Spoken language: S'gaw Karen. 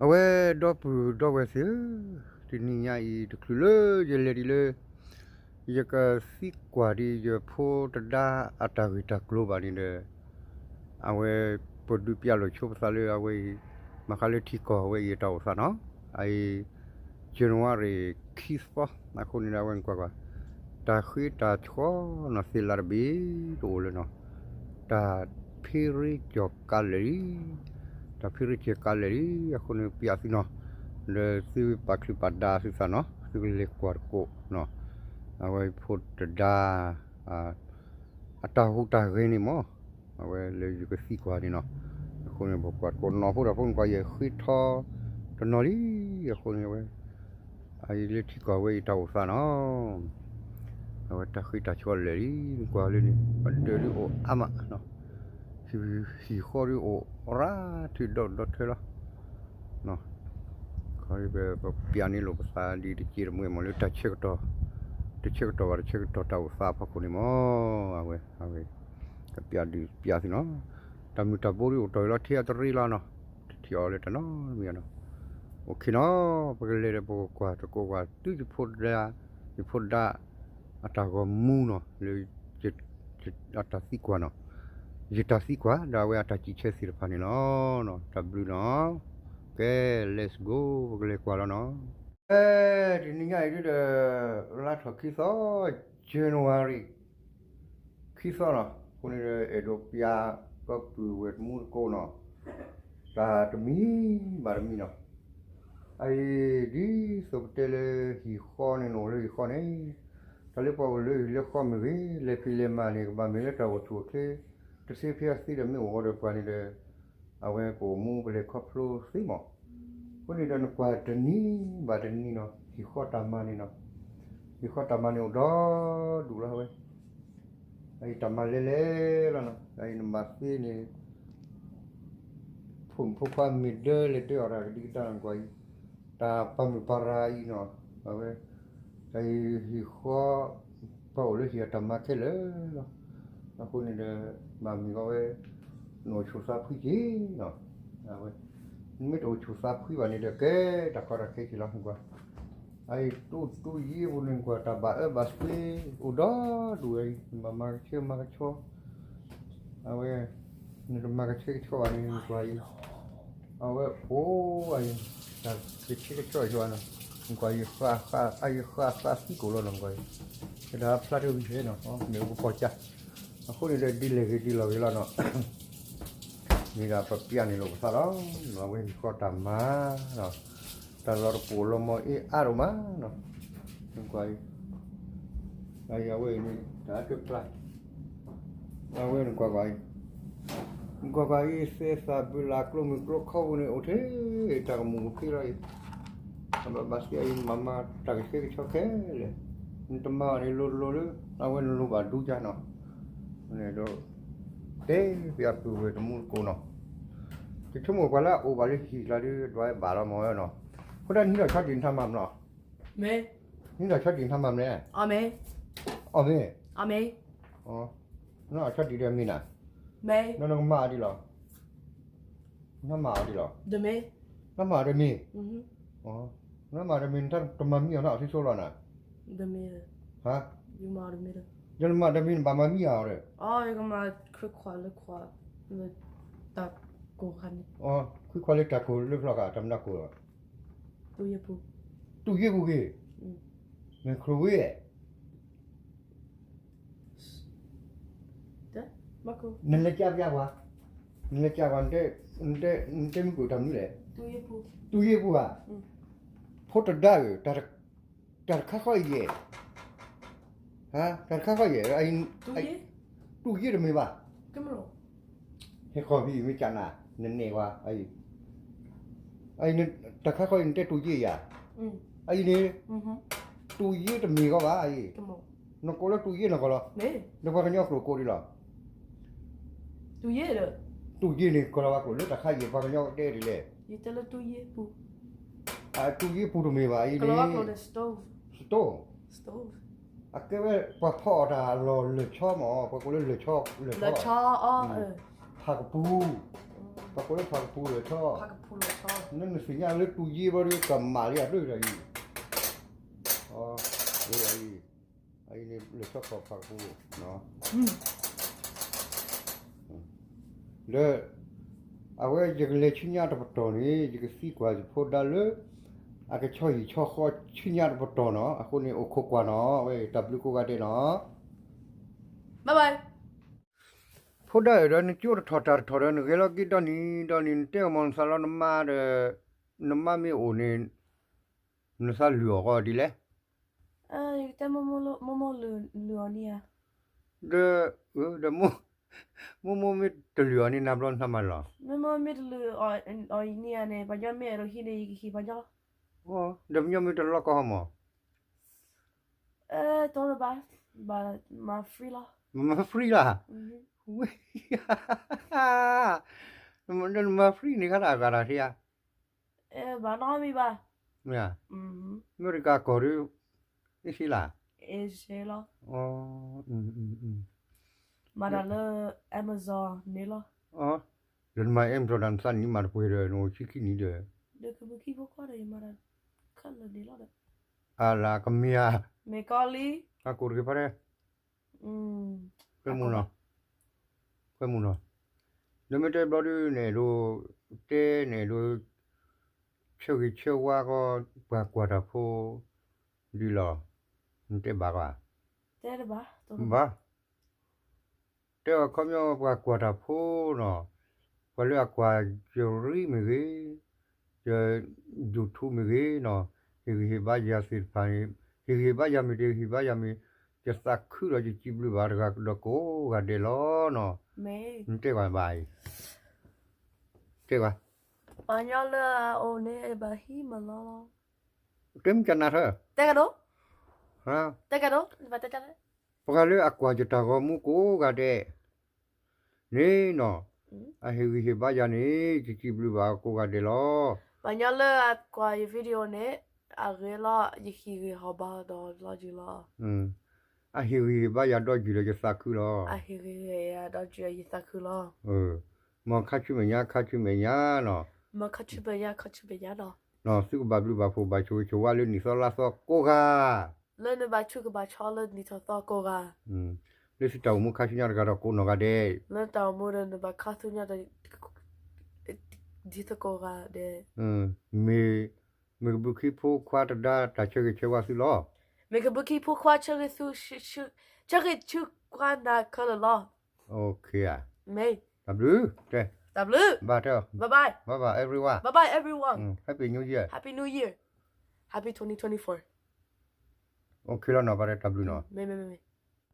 အဝဲဒီပုၢ်ဒီဝဲၢ်သ့ၣ်ဧၢ, တနံၤညါအံၤတချုးလၢယလဲၤဒ်လၢ ယကသံကွၢ်ဒ်ယဖိတဒါအတၢ်ဂ့ၢ်တၢ်ကျိၤဘၣ်န့ၣ်ဒီး အဝဲပဒုးပျးလိာ်ဆိပသးလၢအဝဲအံၤ မၤဃးလၢထံကီၢ်ဝဲအံၤအတၢ်အိၣ်သးနီၤ, အအံၤ January ခံသီ အဃိန့ၣ်ဒီးအဝဲကွၢ်ကွၢ် တၢ်ဃ့တၢ်ဆှီနီၤ သ့ၣ်လးတဘ့ၣ်တအိၣ်လၢၤနီၤ, တၢ်ဖ့ရ့ကၠီၤကးလဲာ်လံ, တၢ်ဖ့ရ့ကၠီၤကးလဲာ်လံ, အဃိန့ၣ်ပျးသုနီၤ, ဒီးသုပာ်ချုးပာ်ဒါသုသးနီၤ သုကလဲၤကွၢ်တကိးနီၤ, အဝဲဖိတဒါ အတၢ်ဟူးတၢ်ဂဲၤန့ၣ်မ့ၢ် အဝဲလၢယကသံကွၢ်န့ၣ်နီၤ, အဃိန့ၣ် ပကွၢ်တကိးနီၤ ဖိဒီးဖိန့ၣ်ကွၢ်ယဲဃ့ထီတနီၤလံ, အဃိန့ၣ်အဝဲ အအံၤလၢထံကီၢ်ဝဲအံၤတၢ်အိၣ်သးနီၤ, အဝဲတၢ်ဃ့တၢ်ဆှီလဲာ်လံ, နကွၢ်လၢန့ၣ် ပဒၢးဒုးအိၣ်အါမး, ဟံၣ်ဃီဒုးအိၣ်ရၤထုးဒီဒီထၢလီၤ ခီပပျးန့ၢ်လိာ်ပသးဒ်တက့ၢ်တမှဲမးလၢတၢ်ဆၢကတီၢ်, တဆၢကတီၢ်ဘၣ်တဆၢကတီၢ်တၢ်အိၣ်သးအဖီခိၣ်န့ၣ်မး, အဝဲ အဝဲ ကပျးဒုးပျးသုနီၤ, တၢ်မုၢ်တၢ်ဘိဒ်အိၣ်တီၢ်အံၤလီၤ ထံအတရ့လီၤနီၤ, တထံၣ်အီၤလၢတၢ်နီတမံၤနီၤ, အိၣ်ခ့နီၤ, ပကလဲၤဒီးပကကွၢ်တကိးကွၢ် တုၤယဖိတဒါ, ယဖိဒါ အတၢ်ဂီၤမူနီၤ လၢ အတၢ်သံကွၢ်နီၤ, ယတၢ်သံကွၢ် ဒီးအဝဲအတၢ်စံးဆၢသ့ၣ်တဖၣ်န့ၣ်လီၤ, တၢ်ဘျုးနီၤ, ကဲ let's go ပကလဲၤကွၢ်လီၤနီၤ, ကဲ တနံၤညါအံၤဒ်ဒီး လါထီၣ်ခံသီ January ခံသီနီၤ, အဃိန့ၣ်ဒီးအဲၣ်ဒိးပျး ဒီပုၢ်ဝဲၢ်တမူတကိးနီၤ, တၢ်တမံၤဘၣ်တမံၤနီၤ, အအံၤ ဒ်သိးပတဲလၢဟံၣ်ဃီန့ၣ် နအိၣ်လၢဟံၣ်ဃီန့ၣ်, တၢ်လၢပှၤအိၣ်လၢဟံၣ်လၢဃီမ့ၢ်ဂ့ၤ လဲၤဖံးလဲၤမၤန့ၣ် ကဘၣ်မ့ၢ်လၢတၢ်အိၣ်ဆူၣ်အိၣ်ချ့ တသ့ဖဲအသ့ဒီးမ့ၢ်အိၣ်ဝဲဒီးပှၤန့ၣ်ဒီး အဝဲပအိၣ်မူပလဲၤခီဖျိသ့မး, အဃိန့ၣ်ဒီးနကွၢ်တနံၤဘၣ်တနံၤနီၤ ဟံၣ်ဃီတၢ်မၤန့ၣ်နီၤ, ဟံၣ်ဃီတၢ်မၤန့ၣ်အိၣ်ဒီဒူၣ်လီၤဝဲ, အအံၤတၢ်မၤလဲၤလဲၤလီၤနီၤ, အအံၤနဘၣ်သ့န့ၣ် ဖိမုၣ်ဖိခွါမ့ၢ်ဒၢလဲၤဒၢအီၣ်တၢ်ကဒံကဒါနကွၢ်အံၤ, တၢ်ပာ်မုာ်ပာ်ရၤအံၤနီၤ, အဝဲ တၢ်အံၤဟံၣ်ဃီ ပှၤအိၣ်လၢဟံၣ်အတၢ်မၤခဲလၢာ်လီၤ, အဃိန့ၣ်ဒီး ဘၣ်မ့ၢ်ကီဝဲ နအိၣ်ဆူၣ်သးဖှံက့ၤနီၤ, အဝဲ နမ့ၢ်တအိၣ်ဆူၣ်သးဖှံဘၣ်န့ၣ်ဒီး ကဲတၢ်ကီတၢ်ခဲက့ၤလီၤနကွၢ်, အအံၤတူၢ်တူၢ်ယ့ၢ်ပူၤန့ၣ်နကွၢ်တၢ်ဘၣ်အၢဘၣ်သီ အိၣ်ဒီဒူၣ်ဝဲအံၤ နဘၣ်မၤကဆၢမၤကဆှီ အဝဲ နတမၤကဆှဲကဆှီဘၣ်န့ၣ် နကွၢ်အံၤ, အဝဲအိၣ်အံၤ တၢ်ကဆှဲကဆှီယွၤနီၤ, နကွၢ်အံၤ အဃၢ်ဃၢ်သံကိာ်လီၤနီၤ နကွၢ်အံၤ, ကဒါဖျါတဂ့ၤနီၤ မ့ၢ်အိၣ်ပကီၢ်ကၢ်, အဃိန့ၣ်ဒီးဒ်လဲၣ်ဂ့ၤဒ်လဲၣ်ဂ့ၤလီၤနီၤ, မ့ၢ်ဒၣ်ပပျးန့ၣ်လိာ်ပသးလီၤ, အဝဲဟံၣ်ဃီတၢ်မၤနီၤ, တၢ်လီၤတပိာ်လီၤမီၤအ့အါဒိၣ်မးနီၤ, နကွၢ်အံၤ အဝဲအံၤန့ၣ် တၢ်အါတကျါ အဝဲနကွၢ်ကွၢ်အံၤ, နကွၢ်ကွၢ်အံၤ သဲသးဘုလၢ်ကျိမုၢ်ကျိခီပူၤန့ၣ် အိၣ်ထဲတၢ်ကမူၣ်ကဖ့လီၤအံၤ, အဘၣ်ဘၣ်သ့အံၤ မၤမၤတၢ်ကဆှဲကဆှီခဲလၢာ်, နတမၤဘၣ်န့ၣ်လိၤလိၤလၢ အဝဲနလိၣ်ဘၣ်ဒူကၢ်နီၤ, န့ၣ်ဒီး တဲပျးပုၢ်ဝဲၢ်တမူတကိးနီၤ, ယဆိကမိၣ်ပှၤလၢအအိၣ်ဘၣ်လၢဟံၣ်ကျါဒီး ဒွးဘၣ်လီၤမီၤဝဲနီၤ, အဃိဒၣ်နဟံးထီၣ်ဆီဒံၣ်နထါမၤမနီၤ နဟံးထီၣ်ဆီဒံၣ်နထါမၤမလဲၣ်, အီၣ်မ့ၢ်, နအီၣ်ဆီဒံၣ်ဒီးမ့ၢ်နၤ, နကမၤအီၤဒ်လီၤ, နမၤအီၤဒ်လီၤ, နမၤအီၤဒီးမ့ၢ်, နမၤအီၤဒီးမ့ၢ် နတမၤမံအီၤနီၤ အီၣ်ထံဆိလီၤနၤ, ယနမၤအီၤဒီးမ့ၢ်နဘၣ်မၤမံအီၤဒီး, ခွံခွါလၢတၢ်ကိၢ်ခါန့ၣ်, ခွံခွါလၢတၢ်ကိၢ်လၢဖျီဃာ် တၢ်မနုၤကိၢ်လီၤ, တူၢ်ယ့ၢ်ပူၤဂ့ၤ, မ့ၢ်ခရူဝ့ နလဲၤကၢ်ပျးပှၤ, နလဲၤကၢ်ပှၤ, နတဲမုၢ်ကိၣ်တၢ်မနုၤလဲၣ်, တူၢ်ယ့ၢ်ပူၤဧါ, ဖိတဒါဧၢ, တၢ်တခါဃီအံၤယဲၢ်, တၢ်တခါဃီယဲၢ်, တူၢ်ယ့ၢ်တမ့ၢ်ဘၣ်, ဟဲဃီၤဖံးမ့ၢ်ကနၤ, နနဲၣ်ဝဲ, တၢ်ခါဃီအံၤနတဲတူၢ်ယ့ၢ်ယၤ, အအံၤန့ၣ်, တူၢ်ယ့ၢ်တမ့ၢ်ဃီဘၣ်အံၤ, နကိးလၢတူၢ်ယ့ၢ်နီၢ်ကီၢ်လီၤ, လၢပှၤကညီကျိာ်ကိးဒ်လီၤ, တူၢ်ယ့ၢ်န့ၣ် ကီၢ်လီၤဝါကျိာ်လၢတၢ်ခါယဲၢ်ပှၤကညီတဲဒ်လဲၣ်, တူၢ်ယ့ၢ်ပူၤတမ့ၢ်ဘၣ်အံၤန့ၣ်, အကဲဝဲပှၤဖီအီၣ်တၢ်လီၢ်လၢၢ်ဆီမး ပှၤကိးလၢလၢၢ်ဆီ, ဖးကပူၤ, ပှၤကိးလၢဖးကပူၤလၢၢ်ဆီ, နနသ့ၣ်ညါလၢတူၢ်ယ့ဘျီဒီး ကမၣ်လံအဒိၣ်ဒီးအံၤ, အံၤ, အံၤန့ၣ်လၢဆီခီၣ်ဖးကပူၤ, ဒီး အဝဲယကလဲၤဆူညါတပတီၢ်န့ၣ် ယကသံကွၢ်ယဖိဒါလၢ အကဆီဟံၣ်ဆီဃီဆူညါတပတီၢ်နီၤ, အဃိန့ၣ်အိၣ်ခိးကွၢ်နီၤ, ဝဲတၢ်ဘျုးကိးဂၤဒဲးနီၤ. ဘၣ်ဘၣ်. ဖိဒါဧၢ, ဒီးနကၠိတထီၣ်တၢ်တထီၣ်ဒီး နဂဲၤလီၤက့ၤဒီနံၤဒီနံၤ နတဲအီၤမ့ၢ်နသးလီၤနမါဒီး နမါမ့ၢ်အိၣ်န့ၣ် နသးလုၢ်အီၣ်ဃီဒ်လဲၣ်. ယကတဲမိၢ်မိၢ်လုၢ်အီၤန့ၣ်ဧါ. ဒီး, ဒီး, မိၢ်မိၢ်မ့ၢ်တလုၢ်အီၤန့ၣ် နၤဘျီနသးမၤလီၤ. မိၢ်မိၢ်မ့ၢ်တလုၢ်အီၤန့ၣ်ဧါန့ၣ် ပှၤညီမ့ၢ်အဲၣ်ဒိးဟံးန့ၣ် ယကဟံးပှၤညီလီၤ. ဒီးပညီမ့ၢ်တလီၢ်ကီၢ်ဟီမး တဘၣ်, မၤ free လီၤ. မၤ free လီၤ. ဝဲ, နမၤ free န့ၣ် ခါတၢ်အဂၤတၢ်ထံဧါ. ဘၣ်နီတမံၤဘၣ်. မ့ၢ်ဧါ, အမဲရကၤကီၢ်ဒီး အ့ၣ်စ့လး, အ့ၣ်စ့လီၤ. မၤတၢ်လၢ Amazon န့ၣ်လီၤ. ဒီးနမၤ Amazon ဒီးနသးနံၣ်မၤတပှဲၤဒီး နအိၣ်ဆံခံနံၣ်ဒီး ဒီးကဘုးခံဖိခွါဒီး ယမၤတၢ်ခဲလၢာ်န့ၣ်လီၤဒီး အလၤကမ့ၢ်ဧါ, မ့ၢ်ကီလံ, အကိၣ်တဂ့ၤဖါတဲ, ဖဲမုၢ်နီၤ, ဖဲမုၢ်နီၤ, ဒီးမ့ၢ်တဲဘျီဒုး နအဲၣ်ဒိးတဲ နအဲၣ်ဒိး ဆၢဂ့ၤဆၢဝါကီး ပှၤကွၢ်တၢ်ဖိ ဒ်လီၤ, နတဲဘၣ်ကွၢ်, ဘၣ် တဲအီၤခီပညီ ပှၤကွၢ်တၢ်ဖိနီၤ, ပှၤလၢအကွၢ်ယရံမ့ၢ်ဂ့ၤ, ယ YouTube မ့ၢ်ဂ့ၤနီၤ, ဟ့ၣ်ဂံၢ်ဟ့ၣ်ဘါယၤသ့ၣ်တဖၣ်န့ၣ်, ဟ့ၣ်ဂံၢ်ဟ့ၣ်ဘါယၤမ့ၢ်တဟ့ၣ်ဂံၢ်ဟ့ၣ်ဘါယၤမ့ၢ်, ယသးခုဒီးယစံးဘျုးဘၣ်တဂၤဒီးကိးဂၤဒဲးလီၤနီၤ. မ့ၢ်, နတဲကွၢ်ဘၣ်အံၤ, တဲကွၢ်, ပှၤညီလၢအအိၣ်န့ၣ် ဘၣ်ဟံးမၤလီၤလီၤ. တဲမ့ၢ်ကနၣ်ထၢ, တဲကဒိ, တဲကဒိ, ပှၤလၢအကွၢ်ယတၢ်ဂီၤမူကိးဂၤဒဲး န့ၣ်နီၤ, အဟ့ၣ်ဂံၢ်ဟ့ၣ်ဘါယၤန့ၣ် ယစံးဘျုးဘၣ်ကိးဂၤဒဲးလီၤ. ပှၤညီလၢအကွၢ်ယ video န့ၣ် အဂ့ၤလီၤ, ယဟ့ၣ်ဂံၢ်ဟ့ၣ်ဘါဒီးလီၤယုာ်လီၤ. အဟ့ၣ်ဂံၢ်ဟ့ၣ်ဘါယၤဒီးယုာ်ဒီးယသးခုလီၤ. အဟ့ၣ်ဂံၢ်ဟ့ၣ်ဘါယၤဒီးယသးခုလီၤ. မ်ခါဆူမဲာ်ညါ ခါဆူမဲာ်ညါနီၤ, မ်ခါဆူမဲာ်ညါ ခါဆူမဲာ်ညါနီၤ, သုကဘၣ်ဘျုးဘၣ်ဖှိၣ်ဘၣ်ဆိၣ်ဂ့ၤဆိၣ်ဝါလၢနံၣ်သီလါသီကိးဂၤ လၢနဘၣ်ဆူၣ်ကဘၣ်ဆီလၢနံၣ်ထီၣ်သီကိးဂၤ, လၢသုတၢ်အိၣ်မူခါဆူညါတဂၤဒီးကိးနီၢ်ဂၤဒဲး, လၢတၢ်အိၣ်မူဒီးနဘၣ်ခါဆူညါ ဒ်သကိးဂၤဒဲး, မ့ၢ်, မ့ၢ်ကဘုးခံဖိခွါတဒါတၢ်ဆၢဂ့ၤဆၢဝါသုလီၤ. မ့ၢ်ကဘုးခံဖိခွါဆၢဂ့ၤဆၢ, ဆၢဂ့ၤဆၢဝါနၤခဲလၢာ်လီၤ. မ့ၢ်, တၢ်ဘျုး, တၢ်ဘျုး, bye bye everyone, bye bye everyone, happy new year, happy new year, happy twenty twenty-four, လီၤနီၤ, ပှၤတၢ်ဘျုးနီၤ, မ့ၢ်, မ့ၢ်, မ့ၢ်, မ့ၢ်